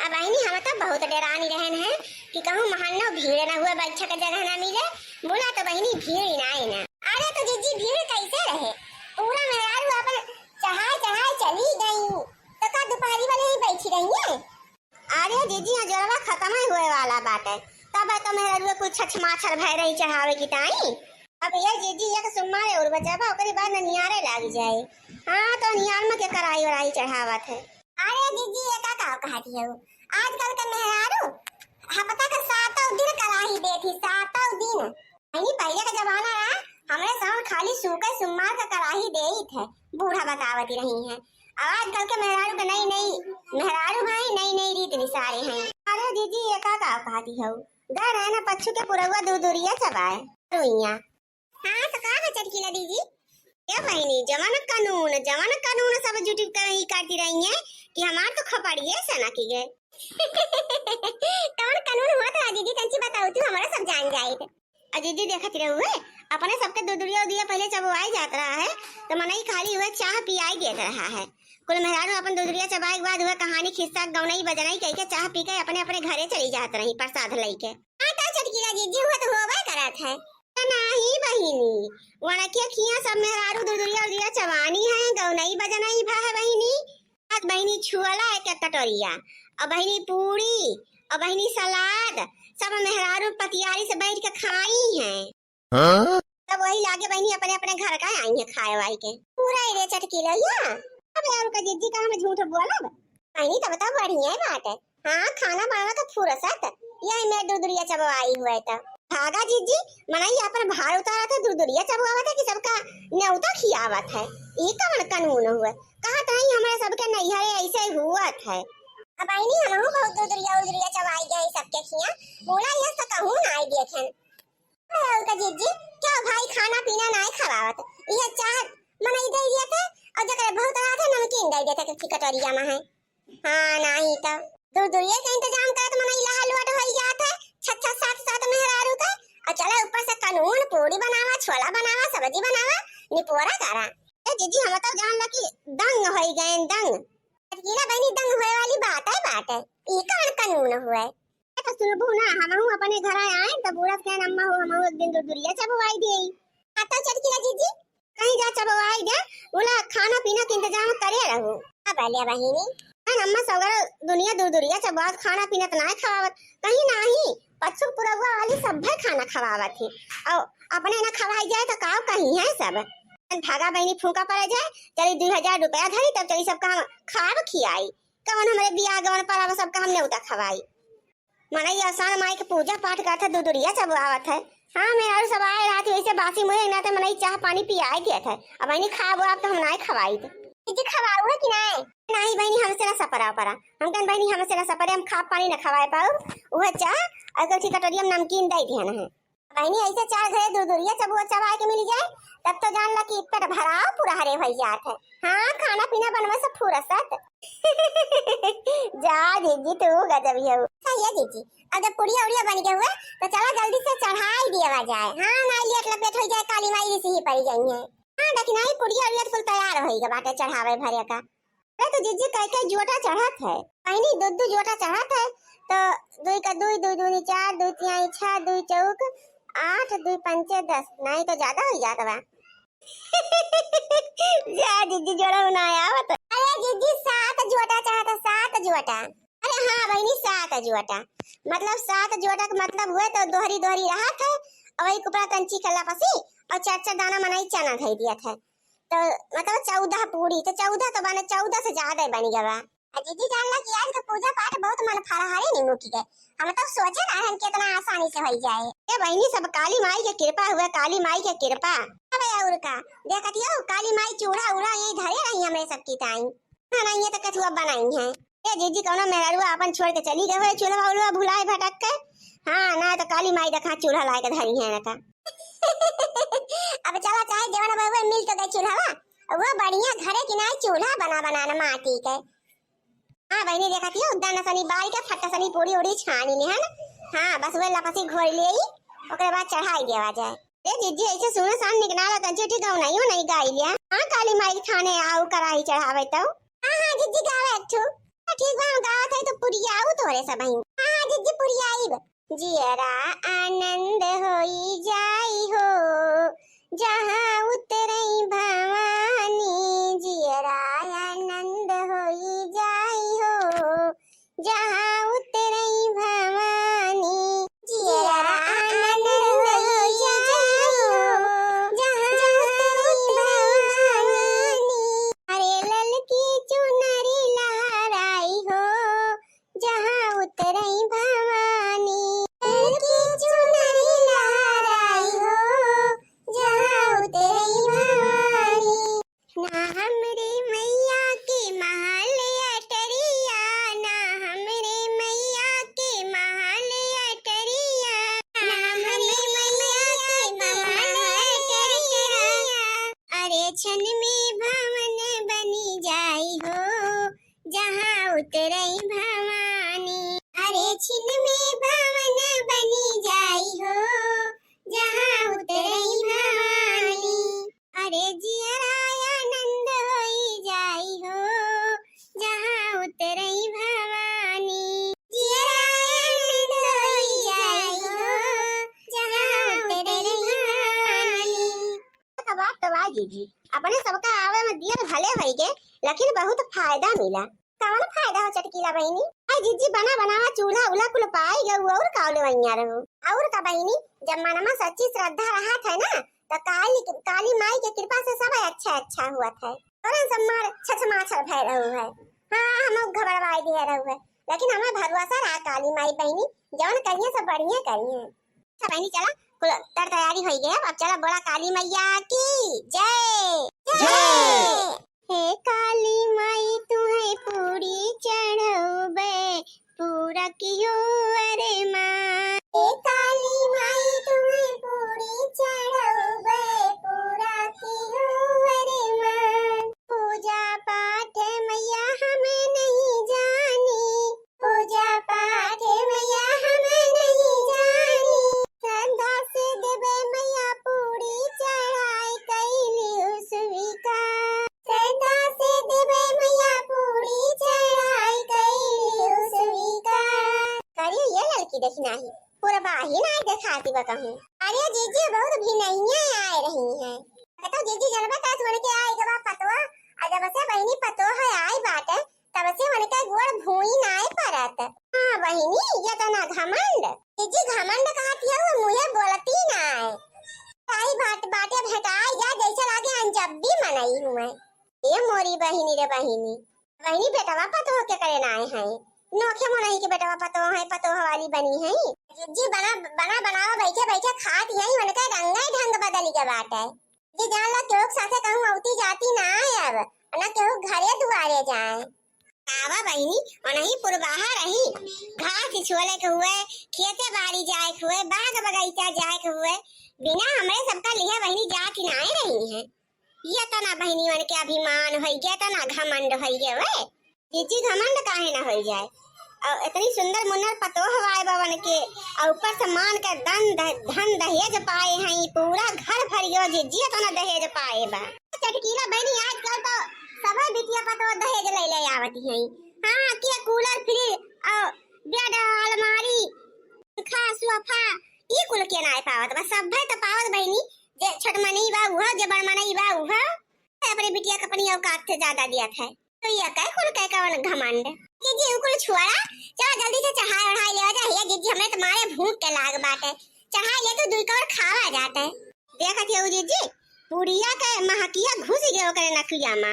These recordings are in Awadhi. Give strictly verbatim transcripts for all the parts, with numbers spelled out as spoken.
अब बहिनी, हम तो बहुत डेरानी रहन है कि कहूँ महन्नो भीड़ न हुए, बैठे के जगह न मिले। बोला तो बहिनी, भीड़ ही ना है ना। अरे तो जीजी, भीड़ कैसे रहे? पूरा मेहरारू अपन चढ़ाए चढ़ाए चली गई, तो का दोपहरी वाले ही बैठी रही है? अरे जीजी, अजोरवा खत्म ही हुए वाला बाटे, तब तो मेहरारू कुल छछ माछर भय रही चढ़ावे की ताई। अब ये जीजी, एक सोमवार और बचा बा, ओकरी बाद ननियारे लाग जाए। हाँ, तो ननियार में के कराही वराही चढ़ावत है। अरे जीजी, ये का, का कहत हऊ? आजकल के मेहरारू हफ्ता के सातों दिन कराही देत ही, सातों दिन। यानी पहिले के जमाना रहा, हमरे साउन खाली सूखे सोमवार के कराही देत है, बूढ़ा बतावत रही है। अब आजकल के मेहरारू के नई नई, मेहरारू भाई नई नई रीत निसारे हैं। अरे जीजी, ये का, का कहत हऊ? गए रहे ना पच्छू के पुरौआ दुरदुरिया चबाए। रुइया। हाँ, तो का है चटकीला दीदी? ए बहिनी, जवन कानून, जवन कानून सब जुटी कर ही काटी रही हैं कि हमार तो खोपड़िए से ना की गए। कौन कानून हुआ था दीदी, तंची बताऊ तू, हमारा सब जान जाए। आ दीदी देखत रहुए, अपने सबके दुरदुरिया उदिया पहिले चबवाई जात रहा है, तो मनई खाली हुए चाह पियाई देत रहा है। कुल मेहरारू अपन दुरदुरिया चबाई के बाद हुए कहानी खिस्सा गौनई बजनई कह के चाह पी के अपने अपने घरे चली जात रही प्रसाद लई के। हाँ, तो चटकीला जीजी, हुआ तो होबे करत है। त नाही बहिनी, वणकिया खिया सब मेहरारू दुरदुरिया उदिया चबानी है, गौनई बजनई भा है बहिनी। आज बहिनी छुअला एक एक कटोरिया, और बहिनी पूरी, और बहिनी सलाद, सब मेहरारू पतियारी से बैठ के खाई हैं। हाँ? तब वही लागे बहिनी अपने अपने घर का आई है खाए वाई के। पूरा ही रे चटकीला या। अब यार का जीजी का हम झूठ बोलब? बहिनी तब तो बढ़िया ही बात है। हाँ, खाना बनावे के फुर्सत, यही में दुरदुरिया चबवाई हुए तो। भागा जीजी, मनई अपन भार उतारा था, दुरदुरिया चबवावत है कि सबका न्योता खियावत है। ई कवन कानून हुए? कहत है हमारे सबके नैहरे ऐसे हुआ है। अब बहिनी हमहू बहुत दुरदुरिया उरदुरिया चबाई गए सबके खिया, बोला यह तो कहूँ ना आई देखें। अरे उनका जीजी, क्या भाई खाना पीना नाय खवावत? ये चाह मनई दे दिया थे और जकरे बहुत रहा थे नमकीन दे देते कि कटोरिया में है। हाँ, नाही तो दुरदुरिया के इंतजाम करत मनई लहा लोट होई जात है, छह छह सात सात मेहरारू के, और चले ऊपर से कानून, पूरी बनावा, छोला बनावा, सब्जी बनावा, निपोरा करा। ए जीजी, हम तो जान ला कि दंग होई गए, दंग। अकेला बहनी दंग होए वाली बात है, बात है, ई कौन कानून हुए? ए, तो सुनबू ना, हमहू अपने घर आए, तो बूढ़ा से कहन, "अम्मा हो, हमहू एक दिन दुरदुरिया चबवाई देई।" आ तो चटकीला जीजी, कहीं जा चबवाई दे, बोला खाना पीना के इंतजाम करे रहू। अब ले बहिनी। कहन, "अम्मा सगरो दुनिया दुरदुरिया चबवावत, खाना पीना तो नाय खवावत।" कहीं नाही, पच्छू पुरवा वाली सभे खाना खवावत ही, और अपने ना खवाई जाए तो काव कहीं है सब। कहन, "भागा बहिनी, फूका पड़े जाए, चली दुई हजार रुपया धरी, तब चली सबका हम खाब खियाई।" कवन हमरे बियाह गवन पर अब सबका हम नेवता खवाई। मनई आसान माई के पूजा पाठ करत है, दुरदुरिया चबवावत है। हाँ, मेहरारू सब आए रहत है, वैसे बासी मुँहे नाते मनई चाह पानी पियाए दियत है। अब इन्हीं खाब आप तो हम नाय खवाई। जीजी खवाऊ है कि नाय? नाही बहिनी, हमसे ना सपरा परा। हम कहन बहिनी, हमसे ना सपरे, हम खाब पानी ना खवाए पाऊ। उहे चाह और कौची कटोरिया में नमकीन दे दिहन है। बहिनी, ऐसे चार घरे दुरदुरिया चबुआ चबाए के मिल जाए, तब तो जान ला कि पेट भराव पूरा हरे भई जात है। हाँ, खाना पीना बनवे से फुर्सत। जा जीजी, तू गजब ही हो। सही है जीजी, अब जब पुड़िया उड़िया बन गए हुए, तो चला जल्दी से चढ़ाई दिया जाए। हाँ, ना लेट लपेट हो जाए, काली माई रिसी ही पड़ी जाई है। हाँ, देखी नाही, पुड़िया उड़िया तो कुल तैयार होई गए बाटे चढ़ावे भरे का। अरे तो जीजी कई कई जोटा चढ़त है, कहीं नहीं दो दो जोटा चढ़त है, तो दुई का दुई, दुई दूनी चार, दुई तिहाई छह, दुई चौक आठ, दुई पंचे दस, नहीं तो ज्यादा हो जात बा। जा जीजी जोड़ा बनाया आवत। अरे जीजी सात जोटा चढ़त है, सात जोटा। अरे हाँ बहिनी, सात जोटा, मतलब सात जोटा के मतलब हुए तो दोहरी दोहरी रहत है, और वही कुपड़ा तंची के लपसी और चार चार दाना मनई चना धई दियत है। तो मतलब चौदह पूरी, तो चौदह तो बने, चौदह से ज्यादा बन गवा। आ जीजी जान ला कि आज के पूजा पाठ बहुत मन फरहरी निमुखी गए। हम तो सोचे ना रहन कि इतना आसानी से होई जाए। ए बहिनी, सब काली माई के कृपा हुआ, काली माई के कृपा। अबे और का, देखत हो काली माई चूल्हा उल्हा यही धरे रही हमरे सबकी ताई। ना, ना, ये तो कथुआ बनाई है। ए जीजी, कौनो मेहरारुआ आपन छोड़ के चली गए हुए, चूल्हा उल्हा भुलाए भटक के। हाँ, ना तो काली माई देखा चूल्हा लाए के धरी है ना का। अब चला, चाहे जवन बउआ मिल तो गए चूल्हा, वो बढ़िया घरे किनारे चूल्हा बना बना ना माटी के। हाँ बहिनी, देखत हो उद्दा नसनी बाल के फट्टा सनी पूरी उड़ी छानी लिहन। हाँ, बस वह लपसी घोर ले, ओकरे बाद चढ़ाई देवा जाए। ए जीजी, ऐसे सुनो सान निकनाला तंची उठी गाँव नहीं हो नहीं गाई लिया। हाँ, काली माई के थाने आऊ कराही चढ़ावे तो। हाँ, हाँ, जीजी गावे अच्छू। तो ठीक बा, हम गावत है तो पुरिया आऊ तो तोरे सबहिन। हाँ, हाँ, जिज्जी, पुरियाइब। जियरा आनंद होई जाई हो, जहाँ उतरई भवानी। जियरा आनंद होई जाई हो, जहाँ उतरई भवानी। जियरा आनंद होई जाई हो, जहाँ उतरई भवानी। अरे ललकी चुनरी लहराई हो, जहाँ उतरई भवानी। ललकी चुनरी लहराई हो, जहाँ उतरई भवानी। ना हमरे मैया के महल अटरिया, ना हमरे मैया के महल अटरिया, ना हमरे मैया के महल अटरिया। अरे छन में भवन बनी जाई हो, जहाँ उतरई भवानी। अरे छिन में भवन बनी जाई हो, जहाँ उतरई भवानी। अरे जियरा आनंद होई जाई हो, जहाँ उतरई भवानी। जियरा आनंद होई जाई हो, जहाँ उतरई भवानी। तो बात तो बा जीजी, अपने सबका आवे में दियर भले भई गे, लेकिन बहुत फायदा मिला। कवन फायदा हो चटकीला बहिनी? आई जीजी, बना बनावा चूल्हा उल्हा कुल पाई गऊ, और का लेवैया रहू? और का बहिनी, जब मनमा सच्ची श्रद्धा रहत है ना, तो काली, काली माई के कृपा से सब अच्छा अच्छा हुआ है। तोरे सब मार छछमाछर भय रहू है। हाँ, हम घबरवाई दिए रहू है, लेकिन हमें भरोसा रहा काली माई बहिनी, जवन करिए सब बढ़िया करिए। अच्छा बहिनी, चला कुल तर तैयारी होई गए, अब चला बोला काली मैया की जय। जय। हे काली माई तुहे पूरी चढ़ौबे, पूरा कियो अरमान। हे काली माई तुहे पूरी चढ़ौबे, पूरा कियो अरमान। पूजा पाठ मैया हम नहीं जानी, पूजा पाठ मैया हम नहीं जानी। श्रद्धा से देबे मैया पूरी चढ़ाई कैली स्वीकार। श्रद्धा से देबे मैया पूरी चढ़ाई कैली स्वीकार। करियो ये लड़की देखी नाही, पूरा बाही नाही देखाती बा कहूँ। अरे जीजी बहुत भी नहीं आए रही हैं। तो जीजी जनबे करत उनके आए के बा पतवा, और जब से बहिनी पतोह आई बाटे, तब से उनके गोड़ भूई नाय परत। हाँ बहिनी, ये तो ना घमंड। जीजी घमंड कहत हिया, वो मुँहे बोलती नाय। ताई बाट-, बाटे भेटाई जा, जैसे लागे अनजब्बी मनई हुए। ए मोरी बहिनी रे बहिनी, बहिनी बेटवा पतोह के करे नाय है। नोखे मनई के बेटवा पतोह है, पतोह वाली बनी है। जीजी बना, बना बनावा बैठे बैठे खात यही उनके रंगे ढंग बदल के बाटे। जी जान ला, केहू के साथे कहूँ अउती जाती ना आयब, ना केहू घरे दुआरे जाए। आवा बहिनी, ओनही पुरबाहा रही, घास छोले के हुए, खेते बाड़ी जाए के हुए, बाग बगीचा जाए के हुए, बिना हमरे सबका लिहे बहिनी जात नाय रही हैं। ये तना बहिनी मन के अभिमान होई गया, तना घमंड होई गया वे। जीजी घमंड काहे ना होई जाए? और इतनी सुंदर मुन्नर पतोह आए बा उनके, और ऊपर से मान के धन द-, धन दहेज पाए हैं, पूरा घर भर गयो जीजी इतना दहेज पाए बा। चटकीला बहिनी आजकल तो सबै बिटिया पतोह दहेज ले ले आवत हैं। हाँ, के कूलर, फ्रिज और बेड, अलमारी, पंखा, सोफा, ई कुल के नाय पावत बा, सभे तो पावत बहिनी, जे छोट मनई बा उहो, जे बड़ मनई बा उहो, अपने बिटिया के अपनी औकात से ज्यादा दियत है। तो ये कह कुल कह कवन घमंड? जीजी, उ कुल छोड़ा, चला जल्दी से चढ़ाई ओढ़ाई लेवा जा। हे जीजी, हमरे तो मारे भूख के लाग बाटे, चढ़ाई ले तू दुई कौर खावा जाते। देखत हऊ जीजी, पुड़िया के महकिया घुस गए ओकरे नकिया मा,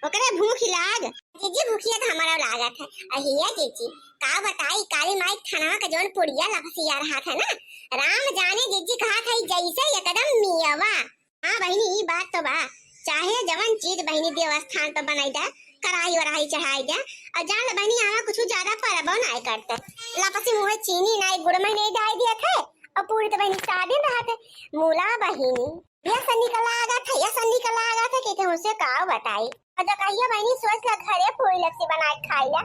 ओकरे भूख लाग। जीजी, भूखिया तो हमारा लागत है। अहिया जीजी, का बताई, काली माई थानवा के जौन पुड़िया लपसिया रहत है ना, राम जाने जीजी, कहत है जैसे एकदम मियवा। हाँ बहिनी, ई बात तो बा, चाहे जवन चीज बहिनी देवस्थान पर बनाई दे, कराही वराही चढ़ाई दे, और जान ले बहिनी, यहाँ कुछ ज्यादा परबो नाय करते। लपसी मुँहे चीनी नाय, गुड़ में नहीं डाल दिया थे, और पूरी तो बहिनी सादे में रहते। मूला बहिनी, ये सन्नी का लागत है, ये सन्नी का लागत है कि तुमसे का बताई। और जो कहियो बहिनी सोच ला घरे पूरी लपसी बना के खाई ला।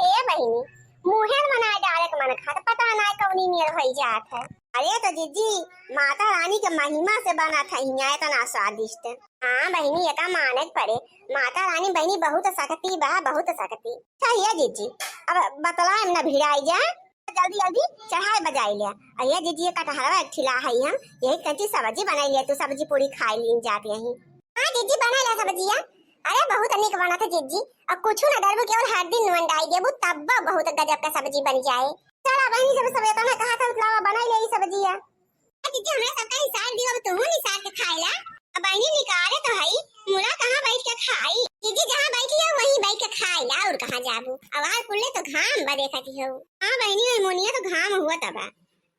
ए बहिनी, मुँहे में ना डाले के मन खात, पता ना कौनी मेल होई जात है। अरे तो जिज्जी, माता रानी के महिमा से बनत है हियाँ इतना स्वादिष्ट। हाँ बहिनी, एका माने के पड़े, माता रानी बहिनी बहुत शक्ति बा, बहुत शक्ति। अच्छा ये जिज्जी, अब बतलाए न भिड़ाई जा, जल्दी जल्दी चढ़ाई बजाई ले। अरे जिज्जी, ये कटहरवा एक ठिला है हम, यही कंची सब्जी बनाई ले, तू सब्जी पूरी खाई लीन जात यहीं। हाँ जिज्जी, बना ले सब्जिया। अरे बहुत नीक बनत है जिज्जी, अब कुछ न डरबू, केवल हल्दी नून डाल देबू, तब बहुत गजब का सब्जी बन जाए। चला बहिनी, जब सब एतना कहा था, उतलावा बनाई ले ई सब्जिया। आ, जीजी, हमरा सबका निसार दियो, अब तुहू निसार के खाए ला। अब बहिनी निकाले तो हई, मुला कहाँ बैठ के खाई? जीजी, जहाँ बैठी है, वहीं बैठ के खाए ला, और कहाँ जाबू? अब आर कुल्ले तो घाम बा देखत ही हो। हाँ बहिनी, ओई मोनिया तो घाम हुआ तबा।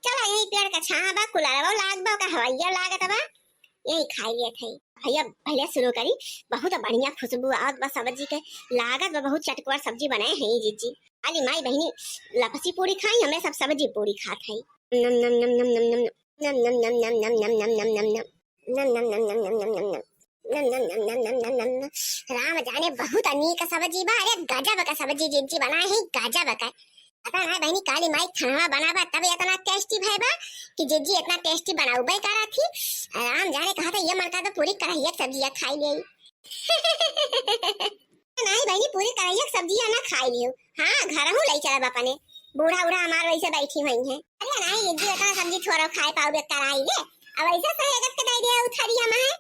चला, यही पेड़ का छाँह बा, कुलरवा लाग बा, ओका हवैया लागत बा, यही खाई लेत हई। भैया, भैया सुनो करी, बहुत बढ़िया खुशबू आवत बा सब्जी के, लागत बा बहुत चटकवर सब्जी बनाए हैं जीजी। अली माई बहिनी लपसी पूरी खाई, हमें सब सब्जी पूरी खात है। नम नम नम नम नम नम नम। नम नम नम नम नम नम नम नम नम। नम नम नम नम नम नम नम नम। नम नम नम नम नम नम नम नम। राम जाने बहुत अनीक सब्जी बा, अरे गजब का सब्जी जीजी बनाए है, गजब का। पता ना बहिनी, काली माई खाना बनावा तब इतना टेस्टी भय बा कि जीजी इतना टेस्टी बनाउबे करा थी। राम जाने कहा था ये मन का तो पूरी कढ़ैया के सब्जिया खाई ले। नहीं बहिनी, पूरी कढ़ैया के सब्जिया ना खाई लियो। हाँ, घर हूँ ले चलब अपने, बूढ़ा उढ़ा हमार वैसे बैठी हुई है। अरे नहीं जीजी, इतना सब्जी थोड़ा खाए पाउबे कराई गे, अब ऐसे सहेगत के दे दिया उथरिया में है।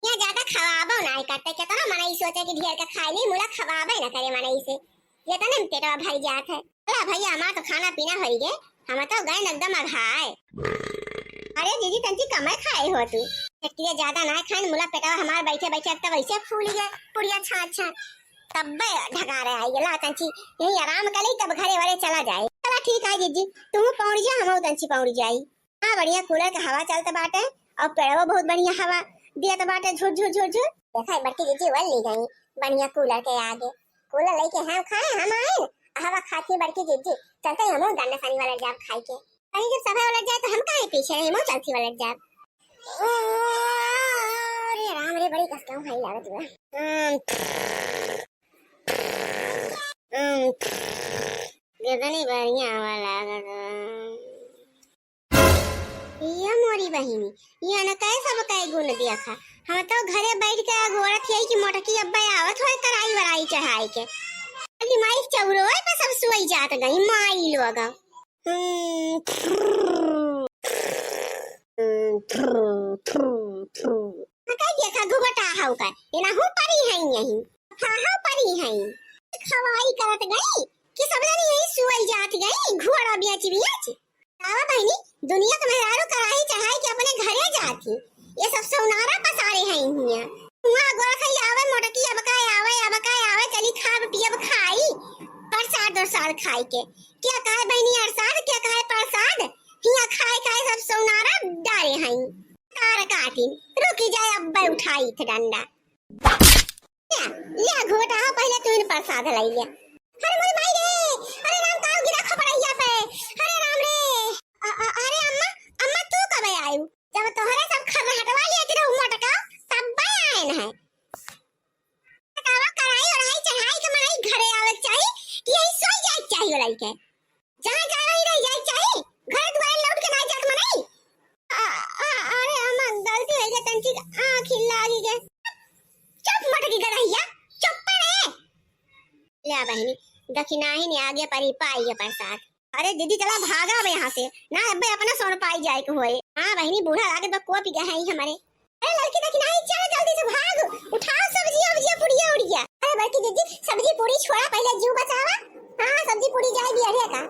यहाँ ज्यादा खवाबो ना करते, कितना मनई सोचे कि ढेर के खाई ली, मुला खवाबे ना करे मनई से, ये तने में पेटवा भर जात है। अरे भैया, हमार तो खाना पीना होई गे, हम तो गए एकदम अघाए। अरे जीजी, तंची कमर खाए हो तू, एक लिए ज्यादा ना खाए, मुला पेटवा हमार बैठे बैठे एक तो वैसे फूल गए, पुड़िया छाछ छाछ, तब्बे ढगारे आई गेला तंची, यही आराम कर ली, तब घरे वरे चला जाए। चला ठीक है जीजी, तू पौड़ जा, हम तंची पौड़ जाई। हाँ, बढ़िया कूलर के हवा चलत बाटे और पेड़वो बहुत बढ़िया हवा दियत बाटे, झुर झुर झुर झुर। देखा बड़की जीजी वल ली गई बढ़िया कूलर के आगे। कूलर लेके हम खाए, हम आए, हवा खाती बड़की जीजी। चलते ही हमहू गन्ना सानी वाला जाब खाई के। कहीं जब सभा वाला जाए तो हम काहे पीछे रहे, हमहू चलती वाला जाब। अरे राम रे, बड़ी कसकाऊ भाई लागत बा। हम्म, हम्म, कितनी बढ़िया हवा लागत बा। ये मोरी बहिनी, ये न कहे सब कहे गुण देखा। हम तो घरे बैठ के अगोरत यही कि मोटकी अब्बा आवत होए कराई वराई चढ़ाई के। अली माई चौरोए पे सब सोई जात गई माई लोग। हम्म, हम्म, कहे देखा घुघटा हाउ का, ये ना हूँ परी है यही। हाँ, हाँ, परी है। खवाई करत गई कि सब जनी यही सोई जात गई, घोड़ा बेच बेच। आवा बहिनी, दुनिया के मेहरारू कराही चढ़ाई के अपने घरे जात ही। ये सब सौनारा पसारे हैं हियाँ। हुआँ गोरखई आवे, मोटकी अब का आवे, अब का आवे, चली खाब पियब खाई। प्रसाद उरसाद खाई के। क्या कहे बहिनी अरसाद, क्या कहे प्रसाद? हियाँ खाए खाए सब सौनारा डारे हैं। तार काटी, रुकी जाए अब्बे उठाई थे डंडा। ले, ले घोटा हो, पहिले तू इन प्रसाद लाई ले। अरे मोरी माई रे, अरे राम, काऊ गिरा खपड़ैया पे, अरे राम रे। अ-, अ-, अरे अम्मा, अम्मा तू कब आयु? जब तोहरे सब खर हटवा लिए तेरे उम्मा टका, तब आए न है। कावा कराई ओढ़ाई चढ़ाई के माई घरे आवे के चाही कि यही सोई जाए के चाही ओलाई के। जहाँ जा रही रह जाए चाही, घर दुआरे लौट के ना जात मनई। आ, आ, अरे अम्मा, गलती हो गई, तंची आँख ही लागी गए। चुप मटकी गदहिया, चुप पे रे। ले बहिनी, दखिनाही ने आगे परी पाई है प्रसाद। अरे दीदी चला भागा अब यहाँ से, ना अब्बे अपना सोन पाई जाए के होए। हाँ बहिनी, बूढ़ा लागत बा कोप गए हैं हमारे। अरे लड़की दखिनाही, चल जल्दी से भाग, उठाओ सब्जिया उब्जिया, पुड़िया उड़िया। अरे बड़की दीदी, सब्जी पूरी छोड़ा, पहले जीव बचावा। हाँ, सब्जी पूरी जाए बियढ़िया का।